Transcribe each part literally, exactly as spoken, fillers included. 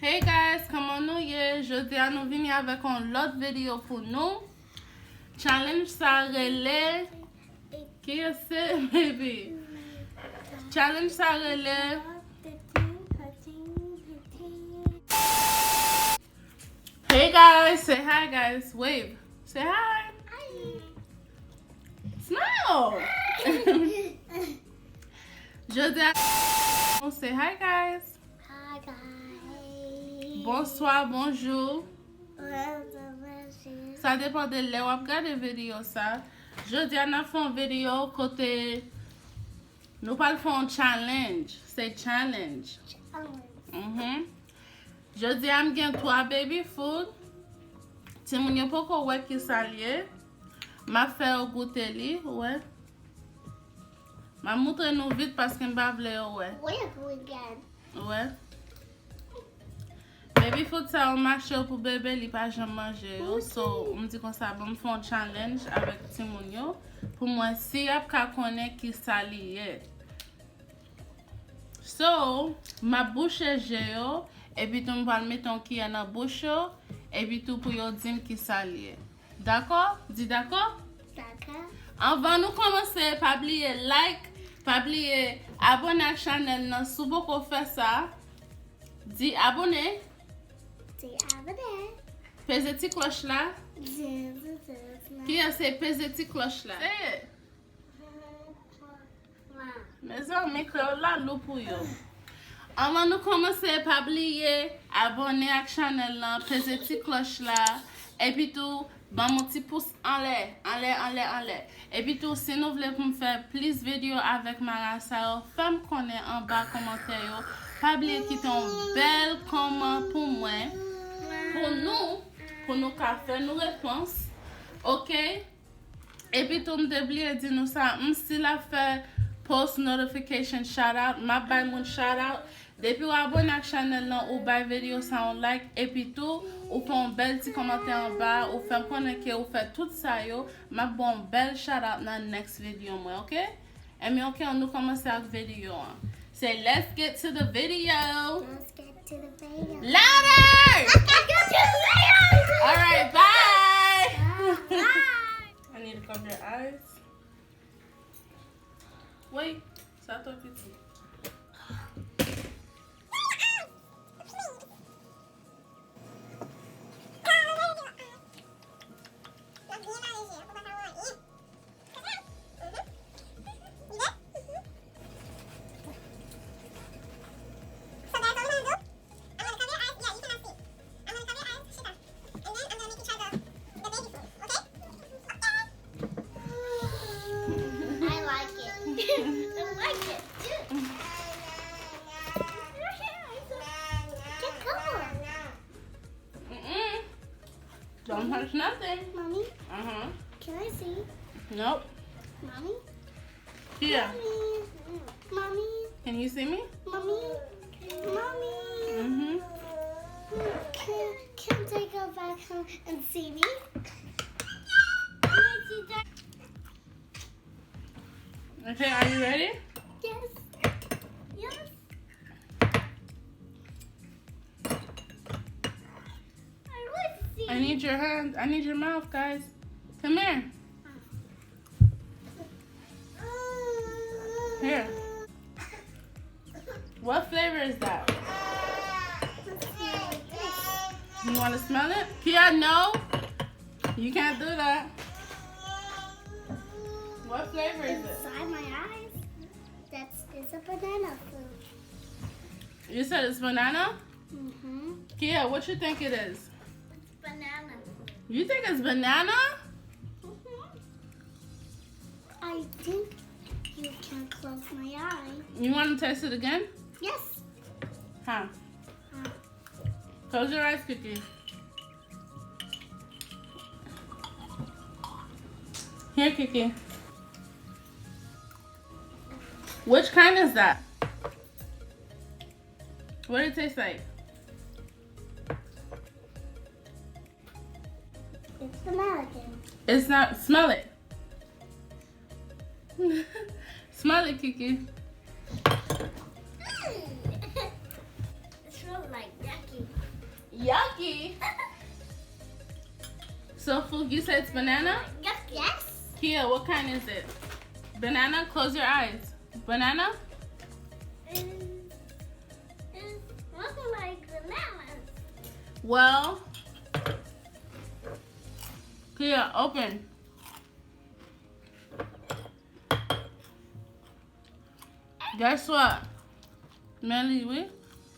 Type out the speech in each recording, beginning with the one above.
Hey guys, kòman nou ye? Jodi a nou vini avèk yon lòt videyo pou nou. Challenge sa rele, ki se, baby? Challenge sa rele. Hey guys, say hi guys, wave, say hi. Smile. Jodi a, say hi guys. Hi guys. Bonswa, bonjou. Bonswa, bonjou. Sa depann de lè w ap gade videyo sa. Jodi a n ap fè yon videyo kote nou pral fè yon challenge. Se challenge. Challenge. Mhm. Jodi a m gen twa baby food. Timoun yo poko wè kisa l ye. M ap fè yo goute li, ou wè. M ap moutre nou vit paske m pa vle yo wè. Wè, wè. Baby food sa yo m achte yo pou bebe, li pa janm manje yo. So, m di konsa, ban m fè yon challenge avèk timoun yo pou m wè si y ap ka konnen kisa li ye. So, m ap bouche je yo, epi tou m pral mete yon kiyè nan bouch yo, epi tou pou yo di m kisa l ye. Dakò? Di dakò? Dakò. Anvan nou kòmanse, pa bliye like, pa bliye abòne ak chanèl nan si w poko fè sa. Di abòne. Di abòne. Peze ti klòch la. Di, di, di, di. Kiyès se peze ti klòch la? Say it. Mezanmi, kreyòl la lou pou yo. Anvan nou kòmanse, pa bliye abòne ak chanèl lan, peze ti klòch la, epi tou ban m yon ti pous anlè, anlè, anlè, anlè. Epi tou, si nou vle pou m fè plis videyo avèk marasa yo, fè m konnen anba kòmantè yo. Pa bliye kite yon bèl kòman pou mwen, pou nou, pou nou ka fè nou repons. Oke? Epi tou, m te bliye di nou sa, m still ap fè post notification shout out, m ap bay moun shout out. Depi w abòne ak chanèl lan, ou bay videyo sa yon like, epi tou, ou fè yon bèl ti kòmantè anba, ou fè m konnen ke ou fè tout sa yo, m ap ba w yon bèl shout out nan next videyo mwen, oke? Enben, oke, ann nou kòmanse ak videyo an. Say, let's get to the video. Let's get to the video. Louder! Let's get to the video. All right, bye. Bye. I need to cover your eyes. Wait, sa twò piti. I like it. I like it too. Get color. Mm-mm. Don't touch nothing. Mommy, uh-huh. Can I see? Nope. Mommy? Here. Mommy. Mommy. Can you see me? Mommy. Mommy. Mm-hmm. Can, can they go back home and see me? Can I see that? Okay, are you ready? Yes. Yes. I need your hand. I need your mouth, guys. Come here. Here. What flavor is that? You want to smell it? Kia, no. You can't do that. What flavor is it? Inside my eyes. That's, it's a banana food. You said it's banana? Mm-hmm. Kia, what you think it is? It's banana. You think it's banana? Mm-hmm. I think you can close my eye. You want to taste it again? Yes. Huh. Huh. Close your eyes, Kiki. Here, Kiki. Which kind is that? What it taste like? It's American. It's not. Smell it. Smell it, Kiki. It smells like yucky. Yucky. So, Fook, you say it's banana? Yes. Kia, what kind is it? Banana? Close your eyes. Banana? It's, it's looking like bananas. Well, Kia, open. Guess what? Men li, wi.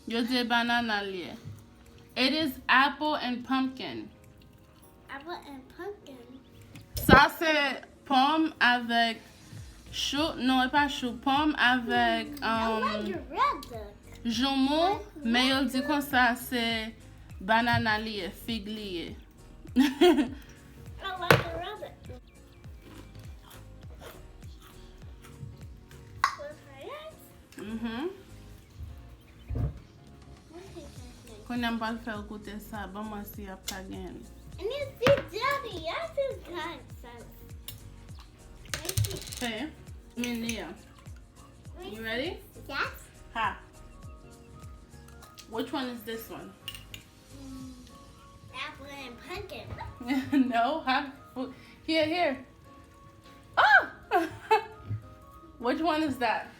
Yo di banana li ye. It is apple and pumpkin. Apple and pumpkin. Sa se pòm avèk chou. Non, e pa chou. Pòm avèk, um, jonmou. Men yo di konsa se banana li ye, fig li ye. I like the rabbit. Mhm. Kounye a m pral fè l goute sa. Ban m wè si y ap ka genyen l. And you see, Daddy, yes, it's good sense. Okay. Minia. You ready? Yes. Ha. Which one is this one? Mm, apple and pumpkin. No, ha. Here, here. Oh! Which one is that?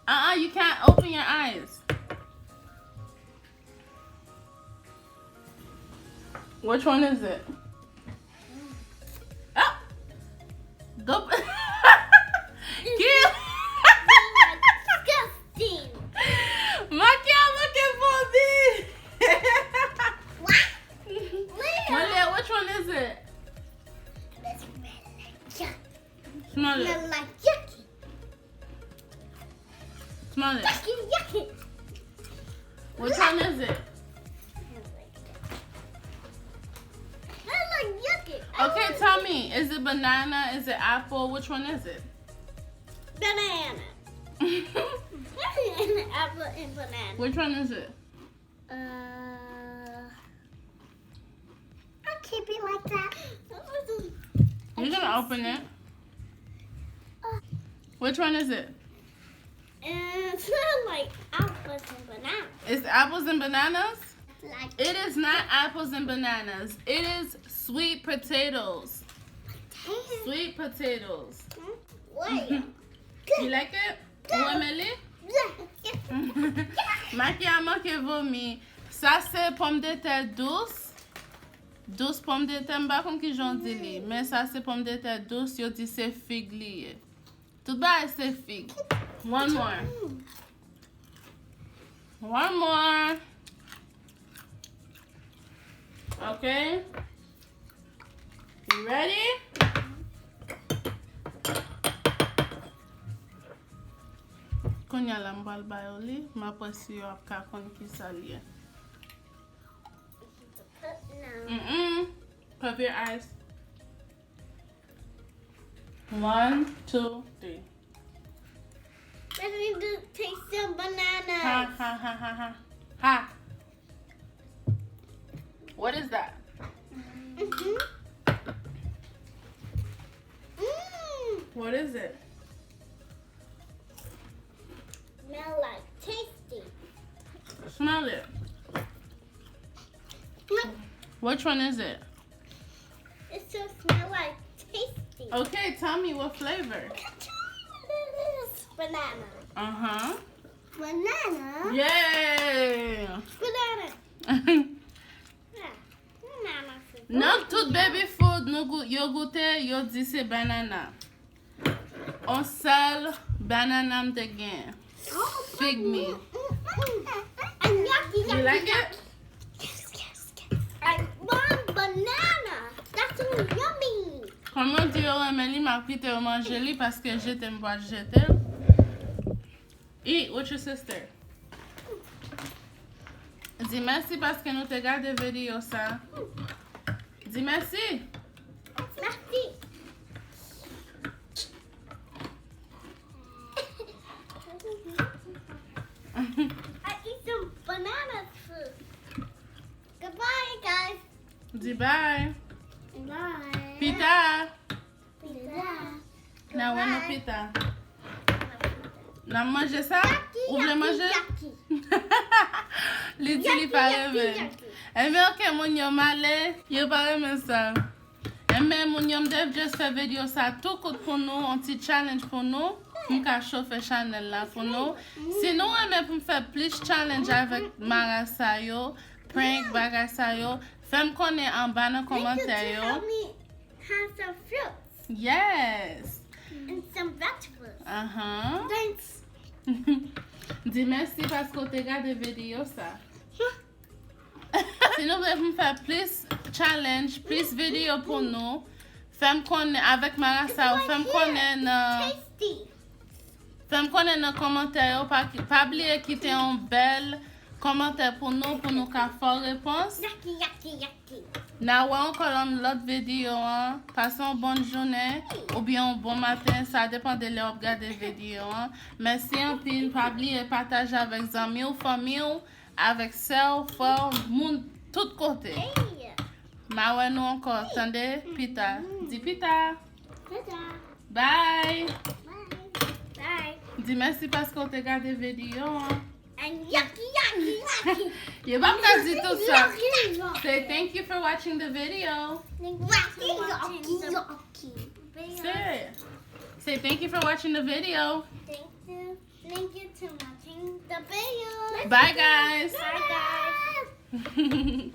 Uh-uh, you can't open your eyes. Which one is it? Ah! Go. Ki? Disgusting. Maki a manke vomi. What? Mwen lè, which one is it? This smell like yuck. Smell it. Smell like yucky. Smell it. Yucky, yucky. Which one is it? I like yucky. I Okay, like tell me, is it banana? Is it apple? Which one is it? Banana. Apple and banana. Which one is it? Uh, I keep it like that. You can open it. Uh, Which one is it? It smells like apples and bananas. It's apples and bananas? Like It is not apples and bananas. It is sweet potatoes. Potatoes? Sweet potatoes. Hmm? Wait. You like it? Ou renmen li? Maki a manke vomi. Sa se pòmdetè dous. Dous pòmdetè, m pa konn kijan w di li. Men sa se pòmdetè dous, yo di se fig li ye. Tout bagay se fig. One more. One more. Okay? You ready? Kounye a la, m pral ba yo li. M ap wè si yo ap ka konn kisa l ye. Mm-mm. Cover your eyes. One, two, three. Let me do taste the banana. Ha, ha, ha, ha, ha. Ha. What is that? Mm-hmm. Mm. What is it? Smell like tasty. Smell it. Which one is it? It still smell like tasty. Okay, tell me what flavor. Banana. Uh-huh. Banana. Yay! Banana. Yeah. Banana food. Nan tout baby food nou gou-, yo goute, yo di se banana. On sèl banana m te gen. Fig mi. And yucky, yucky, yucky. You like it? Yes, yes, yes. I love banana. That's so yummy. Kòm yo di yo renmen li, m ap kite yo manje li paske je t'aime, boîte je t'aime. Eat with your sister. Di mèsi paske nou te gade videyo sa. Di mèsi. Mèsi. I eat some bananas first. Goodbye, guys. Di bye. Bye. Pita. Pita. N a wè nou pita. N a manje sa? Ou vle manje? Yaki, yaki. Li di li pa renmen. Enben, ok, moun yo, m ale. Yo pa renmen sa. Enben, moun yo, m te just fè videyo sa tou kout pou nou, yon ti challenge pou nou. M ka chofe chanèl la pou nou. Si nou renmen pou m fè plis challenge avèk marasa yo, prank, bagay sa yo, fè m konnen anba nan kòmantè yo. Have some fruits Yes. And some vegetables. Ahan. Thanks. Di mèsi paske w te gade videyo sa. Si nou vle pou m fè plis challenge, plis videyo pou nou, fè m konnen avèk marasa yo, fè m konnen nan Tasty. Fè m konnen nan kòmantè yo, pa, pa bliye kite yon bèl kòmantè pou nou, pou nou ka fè w repons. Yucky, yucky, yucky. N a wè ankò nan lòt videyo an. Pase yon bòn jounen oubyen yon bon maten, sa depann de lè w ap gade videyo an. Mèsi anpil, pa bliye pataje avèk zanmi w, fanmi w, avèk sè w, frè w, moun tout kote. Hey. M a wè nou ankò, tande? Pita. Di pita. Ta-ta. Bye. Bye. Bye. Di mèsi paske w te gade videyo an. And yucky, yucky, yucky. Yo pa ka di tout sa. Yucky, yucky. Say thank you for watching the video. Yucky, yucky, yucky. Say, say thank you for watching the video. Thank you. Thank you to watching the video. Bye, guys. Bye, guys.